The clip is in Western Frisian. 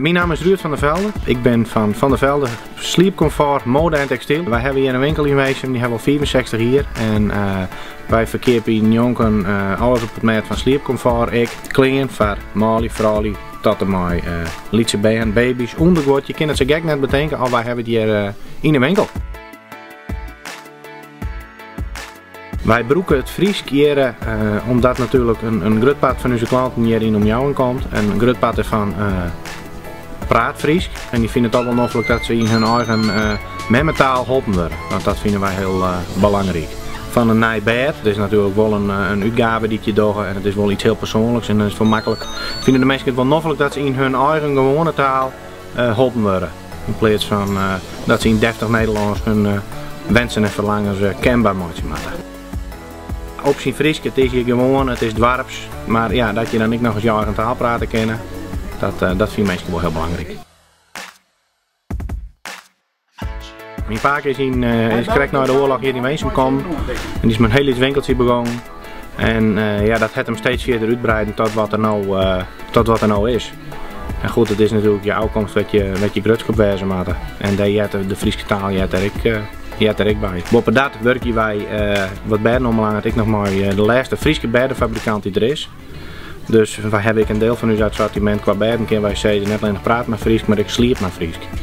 Myn namme is Ruurd van der Velde. Ik bin fan Van der Velde Sliepkomfort, Mode en Tekstyl. Wy hawwe hjir in winkel yn Winsum, dy hawwe we al 65 jier. En wy ferkeapje njonken alles op it mêd fan sliepkomfort ek klean foar manlju, froulju, tot en mei lytse bern, baby's, ûnderguod. Je kinne it sa gek net betinke of wy hawwe it hjir yn de winkel. Wy brûke it Frysk hjir omdat natuerlik in grut part fan ús klanten hjir yn de omjouwing komt en in grut part derfan praat Frysk. En dy fine it toch wol noflik dat se yn hun eigen memmetaal holpen wurde, want dat fine wy hiel belangryk. Fan in nij bêd, it is natuerlik wol in útgave dy't je dogge en it is wol iets hiel persoanliks en dan is it wol maklik, fine de minsken it wol noflik dat se yn hun eigen gewoane taal holpen wurde. Yn pleats fan dat se yn deftich Nederlânsk hun wensen en ferlangens kenber meitsje moatte. Op syn Frysk, it is hjir gewoan, it is doarps, mar ja, dat je dan ek nochris je eigen taal prate kinne, dat fine minsken wol hiel belangryk. Myn pake is krekt nei de oarloch hjir yn Winsum kommen en dy is mei in hiel lyts winkeltsje begongen. En ja, dat hat him steeds fierder útbreiden tot wat der no is. En goed, it is natuerlik je ôfkomst wêr't je grutsk op wêze moatte. En dêr heart de Fryske taal heart der ek by. Boppedat wurkje wy wat bêden oanbelanget ek noch mei de lêste Fryske bêdefabrikant dy't der is. Dus wy hawwe ek in diel fan ús assortimint kwa bêden, kinne wy sizze, net allinnich praat mei Frysk, mar ek sliep mei Frysk.